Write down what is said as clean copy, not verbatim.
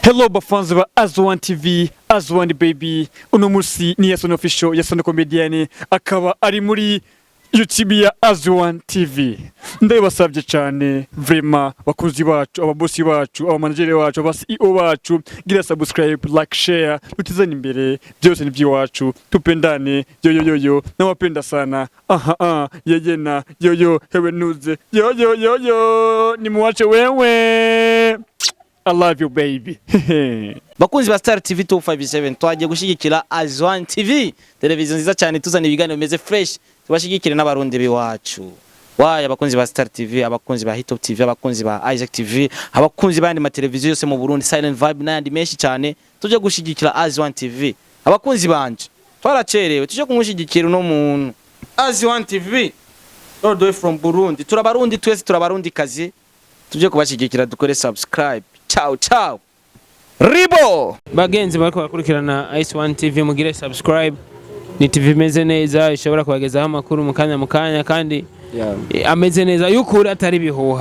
Hello bafanzi ba Azwan TV, Azwan baby. Uno musi ni Yason Official, Yason Comedian, akaba ari muri YouTube ya Azwan TV. Ndabasabye cyane vraiment, bakunzi bacu, ababosi bacu, abamanageri bacu, aba CEO bacu, gira subscribe, like, share, tutizane imbere, byose ni by'iwacu, tupendane, yo yo yo yo, nawapenda sana. Aha ah, yeyena, yo yo, hewe nuze, yo yo yo yo, nimuwache wewe. I love you, baby. Bakunzi ba Star TV 257, twagiye gushyigikira Azwan TV, televiziyo nziza cyane tuzana ibiganiro bimeze fresh, tubashyigikire n'abarundi biwacu. Waye abakunzi ba Star TV, abakunzi ba Hitop TV, abakunzi ba Isaac TV, abakunzi b'ayandi mateleviziyo yose mu Burundi, Silent Vibe n'ayandi menshi cyane, tuje gushyigikira Azwan TV. Abakunzi banje, twaracerewe, tuje kumushyigikira uno muntu Azwan TV all the way from Burundi. Turabarundi twese, turabarundi kazi, tuje kubashyigikira, dukore subscribe. Ciao ciao, ribo. Bagenzi bariko barakurikirana Ice One TV, mugire subscribe. Ni TV imeze neza, ishobora kubagezaho amakuru mu kanya kandi ameze neza y'ukuri, atari bihuha.